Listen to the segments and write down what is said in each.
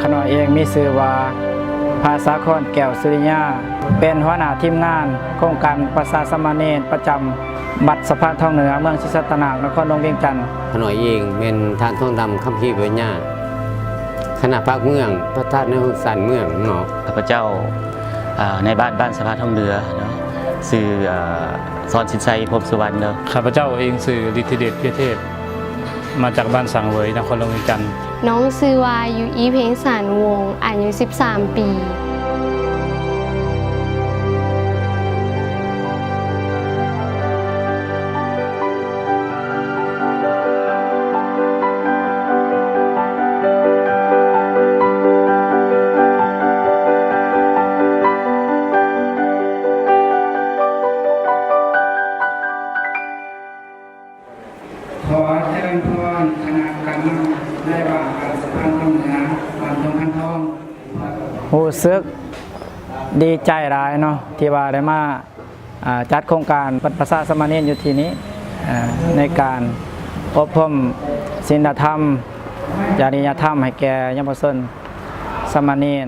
ຂ້ານ້ອຍເອງມີຊື່ວ່າ ພາສາຄອນ ແກ້ວສຸລິຍາ ເປັນຫົວໜ້າທີມງານໂຄງການປະຊາສາມະເນນປະຈຳວັດສະພານທອງເໜືອ ເມືອງສີສັດຕະນາກ ນະຄອນຫຼວງວຽງຈັນ. ຂ້ານ້ອຍເອງແມ່ນທ່ານ ທອງດຳ ຄຳພີປະຍາ ຄະນະພັກເມືອງ ປະທານໃນຫ້ອງສານເມືອງເນາະ. ຂ້າພະເຈົ້າ ອາ ນາຍບ້ານ ບ້ານສະພານທອງເໜືອເນາະ ຊື່ ອາ ສອນສິນໄຊ ພົມສຸວັນເນາະ. ຂ້າພະເຈົ້າເອງຊື່ ລິດທິເດດ ເພຍເທບ ມາຈາກບ້ານສັງເຫວີຍ ນະຄອນຫຼວງວຽງຈັນ. ນ້ອງຊື່ວ່າ ຢູອີ ເພັງສານວົງ ອາຍຸສິບສາມປີ. ຂໍຈະເລີນພອນຄະນະການນຳນາຍບ້ານ ບ້ານສະພານທອງເໜືອ ບ້ານດົງພັນທອງ. ຮູ້ສຶກດີໃຈຫຼາຍເນາະ ທີ່ວ່າໄດ້ມາ ອາ ຈັດໂຄງການປະຊາສາມະເນນຢູ່ທີ່ນີ້ ອາ ໃນການອົບຮົມສິນລະທຳ ຈະລິຍະທຳໃຫ້ແກ່ເຍົາວະຊົນສາມະເນນ.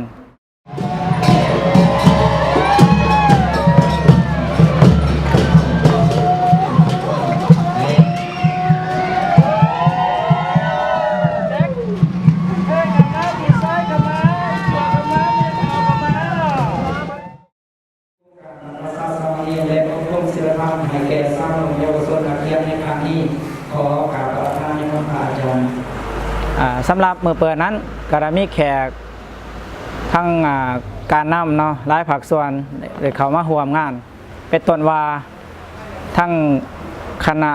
ການປະຊາສາມະເນນ ແລະ ອົບຮົມສິນລະທຳໃຫ້ແກ່ຊາວໜຸ່ມເຍົາວະຊົນນັກຮຽນໃນຄັ້ງນີ້ ຂໍກາບປະທານນິມົນພະອາຈານ. ອາ ສຳລັບມື້ເປີດນັ້ນ ກໍໄດ້ມີແຂກທັງ ອາ ການນຳເນາະ ຫຼາຍພາກສ່ວນໄດ້ເຂົ້າມາຮ່ວມງານ ເປັນຕົ້ນວ່າທັງຄະນະ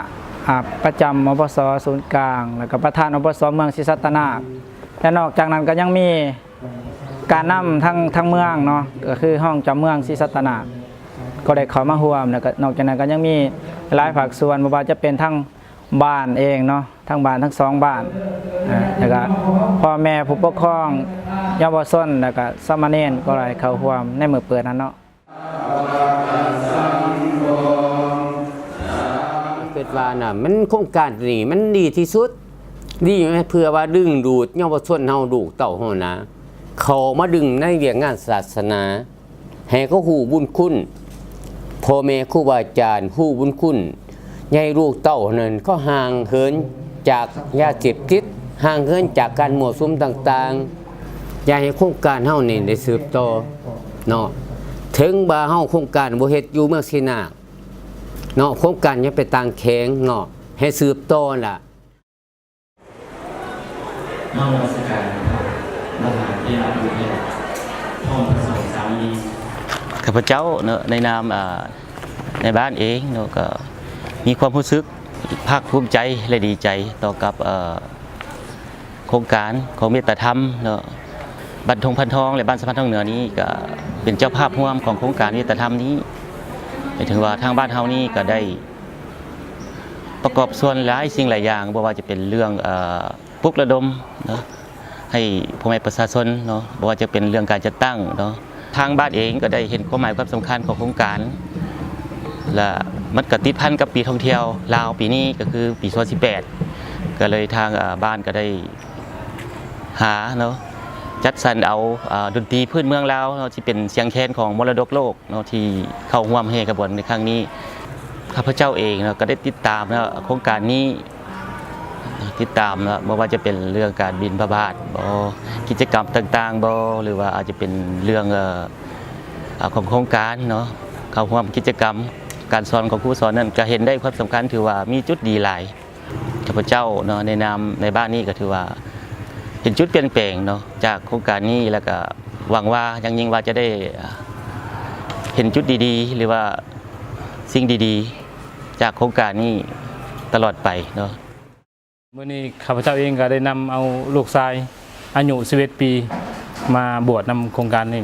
ອາ ປະຈຳ ອປສ ສູນກາງ ແລ້ວກໍປະທານ ອປສ ເມືອງສີສັດຕະນາກ ແລະ ນອກຈາກນັ້ນກໍຍັງມີ ການນຳທາງ ທາງເມືອງເນາະ ກໍຄືຮອງເຈົ້າເມືອງສີສັດຕະນາກ ກໍໄດ້ເຂົ້າມາຮ່ວມ ແລ້ວກໍນອກຈາກນັ້ນກໍຍັງມີຫຼາຍພາກສ່ວນ ບໍ່ວ່າຈະເປັນທາງບ້ານເອງເນາະ ທາງບ້ານທັງສອງບ້ານ ອາ ແລ້ວກໍພໍ່ແມ່ຜູ້ປົກຄອງເຍົາວະຊົນ ແລ້ວກໍສາມະເນນ ກໍໄດ້ເຂົ້າຮ່ວມໃນມື້ເປີດນັ້ນເນາະ. ຄິດວ່ານະ ມັນໂຄງການນີ້ມັນດີທີ່ສຸດ ດີເພື່ອວ່າດຶງດູດເຍົາວະຊົນເຮົາ ລູກເຕົ້າເຮົານະ ເຂົ້າມາດຶງໃນວຽກງານສາສະໜາ ໃຫ້ເຂົາຮູ້ບຸນຄຸນ ພໍ່ແມ່ຄູບາອາຈານຮູ້ບຸນຄຸນ ຢ່າໃຫ້ລູກເຕົ້ານັ້ນເຂົາຫ່າງເຫີນຈາກຢາເສບຕິດ ຫ່າງເຫີນຈາກການມົ້ວສຸມຕ່າງໆ ຢາກໃຫ້ໂຄງການເຮົານີ້ໄດ້ສືບຕໍ່ເນາະ. ເຖິງວ່າເຮົາໂຄງການບໍ່ເຮັດຢູ່ເມືອງເຊນາກເນາະ ໂຄງການຍັງໄປຕ່າງແຂວງເນາະ ໃຫ້ສືບຕໍ່ລະ. ນມັດສະການ ພະມະຫາເຖລະຜູ້ແທນ ພ້ອມພະສົງສາມີ. ຂ້າພະເຈົ້າເນາະ ໃນນາມ ອາ ໃນບ້ານເອງເນາະ ກໍມີຄວາມຮູ້ສຶກພາກພູມໃຈ ແລະ ດີໃຈຕໍ່ກັບ ເອີ ໂຄງການຂອງເມດຕາທຳເນາະ ບ້ານທົ່ງພັນທອງ ແລະ ບ້ານສະພານທອງເໜືອນີ້ ກໍເປັນເຈົ້າພາບຮ່ວມຂອງໂຄງການເມດຕາທຳນີ້. ໝາຍເຖິງວ່າທາງບ້ານເຮົານີ້ກໍໄດ້ປະກອບສ່ວນຫຼາຍສິ່ງຫຼາຍຢ່າງ ບໍ່ວ່າຈະເປັນເລື່ອງ ເອີ ປຸກລະດົມເນາະ ໃຫ້ພໍ່ແມ່ປະຊາຊົນເນາະ ບໍ່ວ່າຈະເປັນເລື່ອງການຈັດຕັ້ງເນາະ ທາງບ້ານເອງກໍໄດ້ເຫັນຄວາມໝາຍຄວາມສຳຄັນຂອງໂຄງການ ແລະ ມັນກໍຕິດພັນກັບປີທ່ອງທ່ຽວລາວປີນີ້ ກໍຄືປີສອງພັນສິບແປດ ກໍເລີຍທາງ ເອີ ບ້ານກໍໄດ້ຫາເນາະ ຈັດສັນເອົາ ເອີ ດົນຕີພື້ນເມືອງລາວເນາະ ທີ່ເປັນສຽງແຄນຂອງມໍລະດົກໂລກ ເນາະ ທີ່ເຂົ້າຮ່ວມແຫ່ຂະບວນໃນຄັ້ງນີ້. ຂ້າພະເຈົ້າເອງເນາະ ກໍໄດ້ຕິດຕາມເນາະ ໂຄງການນີ້ ຕິດຕາມເນາະ ບໍ່ວ່າຈະເປັນເລື່ອງການບິນພະບາດບໍ ກິດຈະກຳຕ່າງໆບໍ ຫຼືວ່າອາດຈະເປັນເລື່ອງ ເອີ ຂອງໂຄງການເນາະ ເຂົ້າຮ່ວມກິດຈະກຳການສອນຂອງຄູສອນນັ້ນ ກໍເຫັນໄດ້ຄວາມສຳຄັນ ຖືວ່າມີຈຸດດີຫຼາຍ. ຂ້າພະເຈົ້າເນາະ ໃນນາມໃນບ້ານນີ້ກໍຖືວ່າເຫັນຈຸດປ່ຽນແປງເນາະ ຈາກໂຄງການນີ້ ແລ້ວກໍຫວັງວ່າຢ່າງຍິ່ງວ່າຈະໄດ້ເຫັນຈຸດດີໆ ຫຼືວ່າສິ່ງດີໆ ຈາກໂຄງການນີ້ຕະຫຼອດໄປເນາະ. ມື້ນີ້ຂ້າພະເຈົ້າເອງກໍໄດ້ນຳເອົາລູກຊາຍອາຍຸສິບເອັດປີ ມາບວດນຳໂຄງການນີ້.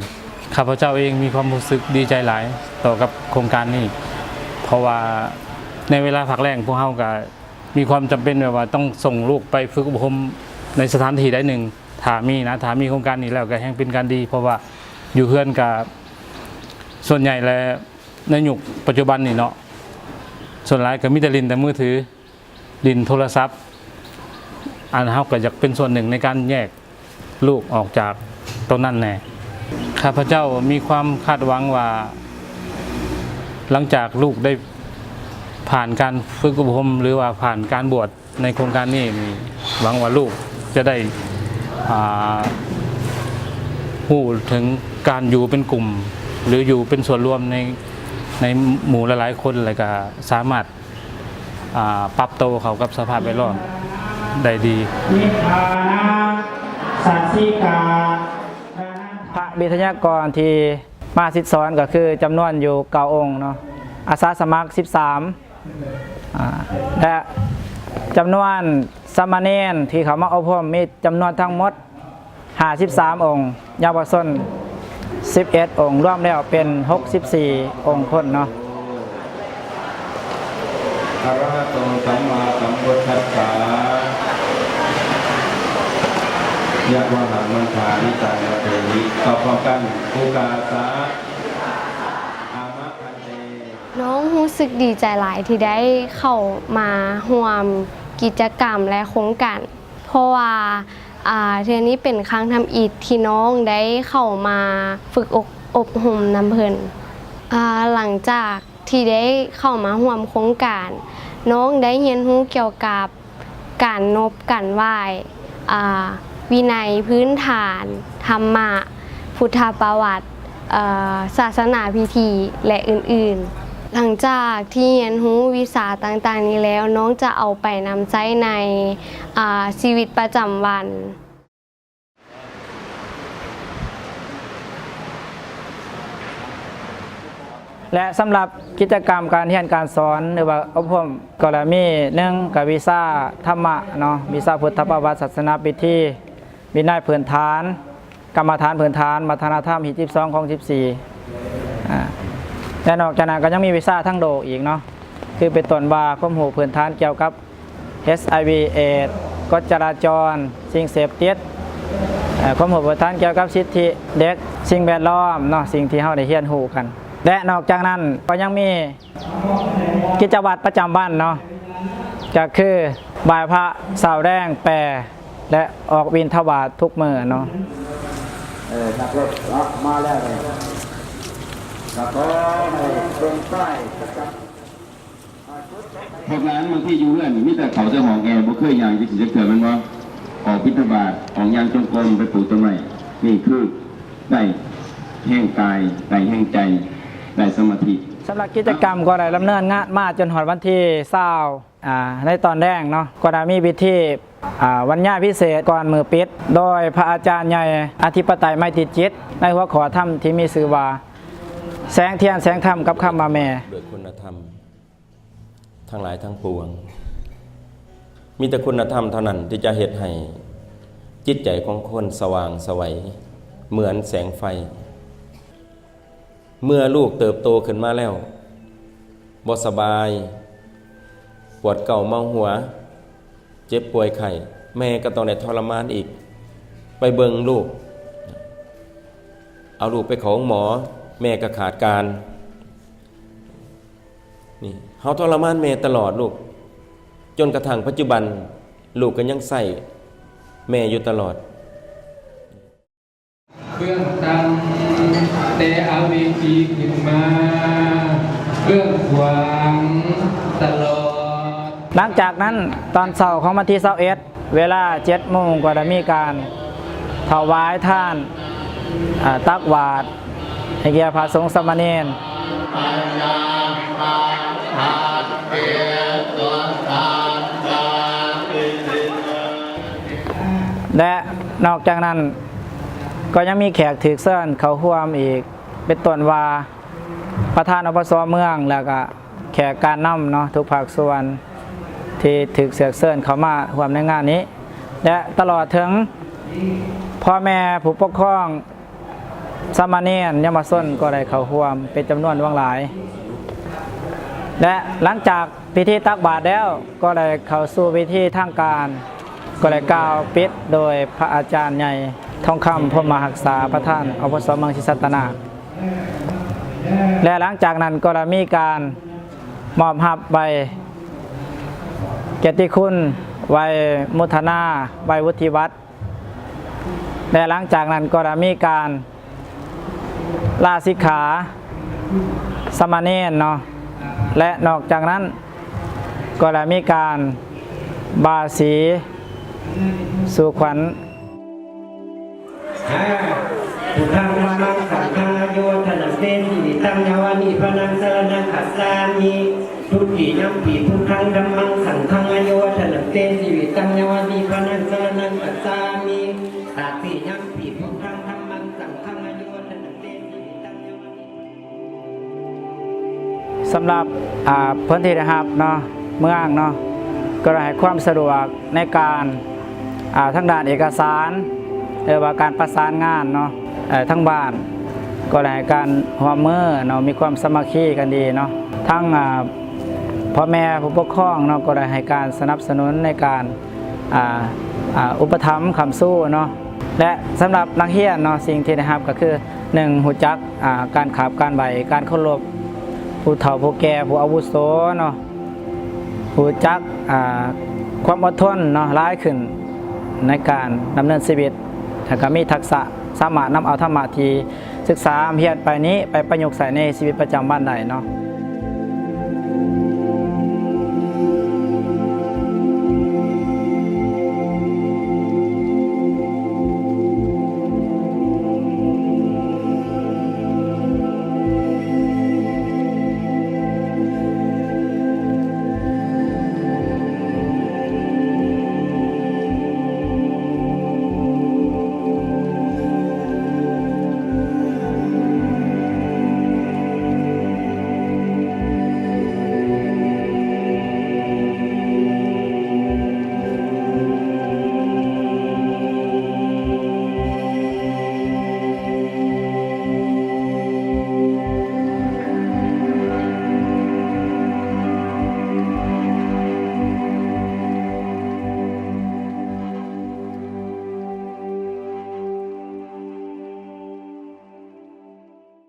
ຂ້າພະເຈົ້າເອງມີຄວາມຮູ້ສຶກດີໃຈຫຼາຍຕໍ່ກັບໂຄງການນີ້ ເພາະວ່າໃນເວລາພັກແລ້ງ ພວກເຮົາກໍ ມີຄວາມຈຳເປັນແບບວ່າຕ້ອງສົ່ງລູກໄປຝຶກອົບຮົມໃນສະຖານທີ່ໃດໜຶ່ງ ຖ້າມີນະ ຖ້າມີໂຄງການນີ້ແລ້ວກໍແຮ່ງເປັນການດີ ເພາະວ່າຢູ່ເຮືອນກໍສ່ວນໃຫຍ່ແລ້ວ ໃນຍຸກປັດຈຸບັນນີ້ເນາະ ສ່ວນຫຼາຍກໍມີແຕ່ຫຼິ້ນແຕ່ມືຖື ຫຼິ້ນໂທລະສັບ ອັນເຮົາກໍຢາກເປັນສ່ວນໜຶ່ງໃນການແຍກ ລູກອອກຈາກໂຕນັ້ນແດ່. ຂ້າພະເຈົ້າມີຄວາມຄາດຫວັງວ່າ ຫຼັງຈາກລູກໄດ້ຜ່ານການຝຶກອົບຮົມ ຫຼືວ່າຜ່ານການບວດໃນໂຄງການນີ້, ຫວັງວ່າລູກຈະໄດ້ ອ່າ ຮູ້ເຖິງການຢູ່ເປັນກຸ່ມ ຫຼືຢູ່ເປັນສ່ວນລວມໃນ ໃນໝູ່ຫຼາຍໆຄົນ ແລະກະສາມາດ ອ່າ ປັບໂຕເຂົ້າກັບສະພາບແວດລ້ອມໄດ້ດີ. ພະວິທະຍາກອນທີ່ມາສິດສອນກໍຄືຈຳນວນຢູ່ເກົ້າອົງເນາະ, ອາສາສະໝັກສິບສາມ ອາ ແລະ ຈຳນວນສາມະເນນທີ່ເຂົ້າມາອົບຮົມມີຈຳນວນທັງໝົດ ຫ້າສິບສາມອົງ, ເຍົາວະຊົນສິບເອັດອົງ, ລວມແລ້ວເປັນຫົກສິບສີ່ອົງຄົນເນາະ. ອະລະຫະໂຕ ສຳມາສຳພຸດທັດສະ ຍະວະຫັງ ມັນທາ ນິຕັງ ວັດເທຫິ. ຕອບພ້ອມກັນ ອຸກາສະ ອາມະ ພັນເຕ. ນ້ອງຮູ້ສຶກດີໃຈຫຼາຍທີ່ໄດ້ເຂົ້າມາຮ່ວມກິດຈະກຳ ແລະ ໂຄງການ ເພາະວ່າ ອາ ເທື່ອນີ້ເປັນຄັ້ງທຳອິດທີ່ນ້ອງໄດ້ເຂົ້າມາຝຶກອົບ ອົບຮົມນຳເພິ່ນ. ອາ ຫຼັງຈາກທີ່ໄດ້ເຂົ້າມາຮ່ວມໂຄງການ, ນ້ອງໄດ້ຮຽນຮູ້ກ່ຽວກັບການນົບການໄຫວ້, ອາ ວິໄນພື້ນຖານ, ທຳມະ, ພຸດທະປະຫວັດ, ເອີ ສາສະໜາພິທີ ແລະ ອື່ນໆ. ຫຼັງຈາກທີ່ຮຽນຮູ້ວິຊາຕ່າງໆນີ້ແລ້ວ, ນ້ອງຈະເອົາໄປນຳໃຊ້ໃນ ອາ ຊີວິດປະຈຳວັນ. ແລະ ສຳລັບກິດຈະກຳການຮຽນການສອນ ຫຼືວ່າອົບຮົມ ກໍລະມີ ໜຶ່ງ ກໍວິຊາທຳມະເນາະ, ວິຊາພຸດທະປະຫວັດ, ສາສະໜາພິທີ, ວິໄນພື້ນຖານ, ກຳມະຖານພື້ນຖານ, ວັດທະນະທຳ ຮີດສິບສອງ ຂອງສິບສີ່ ອາ ແລະ ນອກຈາກນັ້ນກໍຍັງມີວິຊາທາງໂລກອີກເນາະ, ຄືເປັນຕົ້ນວ່າຄວາມຮູ້ພື້ນຖານກ່ຽວກັບ ເອັດໄອວີ ເອດ, ກົດຈະລາຈອນ, ສິ່ງເສບຕິດ, ເອີ ຄວາມຮູ້ພື້ນຖານກ່ຽວກັບສິດທິເດັກ, ສິ່ງແວດລ້ອມເນາະ, ສິ່ງທີ່ເຮົາໄດ້ຮຽນຮູ້ກັນ. ແລະ ນອກຈາກນັ້ນກໍຍັງມີ ກິດຈະວັດປະຈຳວັນເນາະ ກໍຄືໄຫວ້ພະ, ເຊົ້າແລງ, ແປ ແລະ ອອກບິນທະບາດທຸກມື້ເນາະ. ເອີ ນັກລົບເນາະ ມາແລ້ວນີ້ ກໍຂໍໃຫ້ເບິ່ງປ້າຍປະຈຳ. ພວກຫຼານບາງທີຢູ່ເຮືອນນີ້ມີແຕ່ເຂົ້າແຕ່ຫ້ອງແອ, ບໍ່ເຄີຍຍ່າງຈັກຊິຈັກເທື່ອແມ່ນບໍ່? ອອກບິນທະບາດ, ອອກຍ່າງຈົງກົມ, ໄປປູກຕົ້ນໄມ້, ນີ້ຄືໄດ້ແຮງກາຍ, ໄດ້ແຮງໃຈ, ໄດ້ສະມາທິ. ສຳລັບກິດຈະກຳກໍໄດ້ດຳເນີນງານມາຈົນຮອດວັນທີຊາວ ອາ ໃນຕອນແລງເນາະ, ກໍໄດ້ມີພິທີ ອາ ບັນຍາຍພິເສດກ່ອນມື້ປິດ ໂດຍພະອາຈານໃຫຍ່ອະທິປະໄຕໄມຕີຈິດ ໃນຫົວຂໍ້ທຳທີ່ມີຊື່ວ່າ ແສງທຽນແສງທຳກັບຄຳວ່າແມ່. ດ້ວຍຄຸນນະທຳທັງຫຼາຍທັງປວງ, ມີແຕ່ຄຸນນະທຳເທົ່ານັ້ນທີ່ຈະເຮັດໃຫ້ຈິດໃຈຂອງຄົນສະຫວ່າງໄສເໝືອນແສງໄຟ. ເມື່ອລູກເຕີບໂຕຂຶ້ນມາແລ້ວ ບໍ່ສະບາຍ, ປວດເກົາເມົາຫົວ, ເຈັບປ່ວຍໄຂ້, ແມ່ກໍຕ້ອງໄດ້ທໍລະມານອີກ. ໄປເບິ່ງລູກ, ເອົາລູກໄປເຂົ້າໂຮງໝໍ, ແມ່ກໍຂາດການ. ນີ້ ເຮົາທໍລະມານແມ່ຕະຫຼອດລູກ, ຈົນກະທັ່ງປັດຈຸບັນ ລູກກໍຍັງໃຊ້ແມ່ຢູ່ຕະຫຼອດ. ເບື້ອງຕ່ຳແຕ່ອາວິຄີຂຶ້ນມາ, ເບື້ອງຂວາງຕະຫຼອດ. ຫຼັງຈາກນັ້ນ, ຕອນເຊົ້າຂອງວັນທີຊາວເອັດ ເວລາເຈັດໂມງ ກໍໄດ້ມີການຖວາຍທານ, ອາ, ຕັກບາດໃຫ້ແກ່ພະສົງສາມະເນນ. ແລະ ນອກຈາກນັ້ນ ກໍຍັງມີແຂກຖືກເຊີນເຂົ້າຮ່ວມອີກ ເປັນຕົ້ນວ່າ ປະທານ ອພສ ເມືອງ ແລ້ວກະແຂກການນຳເນາະ ທຸກພາກສ່ວນທີ່ຖືກເຊືອກເຊີນເຂົ້າມາຮ່ວມໃນງານນີ້ ແລະ ຕະຫຼອດເຖິງພໍ່ແມ່ຜູ້ປົກຄອງ ສາມະເນນ ເຍົາວະຊົນກໍໄດ້ເຂົ້າຮ່ວມເປັນຈຳນວນຫຼວງຫຼາຍ ແລະ ຫຼັງຈາກພິທີຕັກບາດແລ້ວ ກໍໄດ້ເຂົ້າສູ່ພິທີທາງການ ກໍໄດ້ກ່າວປິດໂດຍພະອາຈານໃຫຍ່ ທອງຄຳ ພົມມະຮັກສາ ປະທານ ອພສ ເມືອງສີສັດຕະນາກ ແລະ ຫຼັງຈາກນັ້ນກໍໄດ້ມີການມອບຮັບໃບກຽດຕິຄຸນ, ໃບໂມທະນາ, ໃບວຸດທິບັດ ແລະ ຫຼັງຈາກນັ້ນກໍໄດ້ມີການລາສິກຂາສາມະເນນເນາະ ແລະ ນອກຈາກນັ້ນກໍໄດ້ມີການບາສີສູ່ຂວັນ. ພຸດທັງ ທຳມັງ ສັງຄັງ ອາຍຸວັດທະນະເຕ ຊີວິຕັງ ຍາວະນິບພານັງ ສະຣະນັງ ຄັດສາມິ. ທຸຕິຍຳປີ ພຸດທັງ ທຳມັງ ສັງຄັງ ອາຍຸວັດທະນະເຕ ຊີວິຕັງ ຍາວະນິບພານັງ ສະຣະນັງ ຄັດສາມິ. ຕະຕິຍຳປີ ພຸດທັງ ທຳມັງ ສັງຄັງ ອາຍຸວັດທະນະເຕ ຊີວິຕັງ ຍາວະນິບພານັງ ສຳລັບ ອາ ເພິ່ນທີ່ໄດ້ຮັບເນາະ ເມືອງເນາະ ກໍໄດ້ໃຫ້ຄວາມສະດວກໃນການ ອາ ທາງດ້ານເອກະສານ ຫຼືວ່າການປະສານງານເນາະ ເອີ ທາງບ້ານກໍໄດ້ໃຫ້ການຮ່ວມມືເນາະ ມີຄວາມສາມັກຄີກັນດີເນາະ ທັງ ອາ ພໍ່ແມ່ຜູ້ປົກຄອງເນາະ ກໍໄດ້ໃຫ້ການສະໜັບສະໜູນໃນການ ອາ ອາ ອຸປະຖຳຄ້ຳຊູເນາະ ແລະ ສຳລັບນັກຮຽນເນາະ ສິ່ງທີ່ໄດ້ຮັບກໍຄື ໜຶ່ງ ຮູ້ຈັກ ອາ ການຂາບການໄຫວ້ ການເຄົາລົບຜູ້ເຖົ້າຜູ້ແກ່ ຜູ້ອາວຸໂສເນາະ ຮູ້ຈັກ ອາ ຄວາມອົດທົນເນາະ ຫຼາຍຂຶ້ນໃນການດຳເນີນຊີວິດ ແລ້ວກໍມີທັກສະສາມາດນຳເອົາທຳມະທີ່ສຶກສາຮຽນໄປນີ້ ໄປປະຍຸກໃຊ້ໃນຊີວິດປະຈຳວັນໄດ້ເນາະ.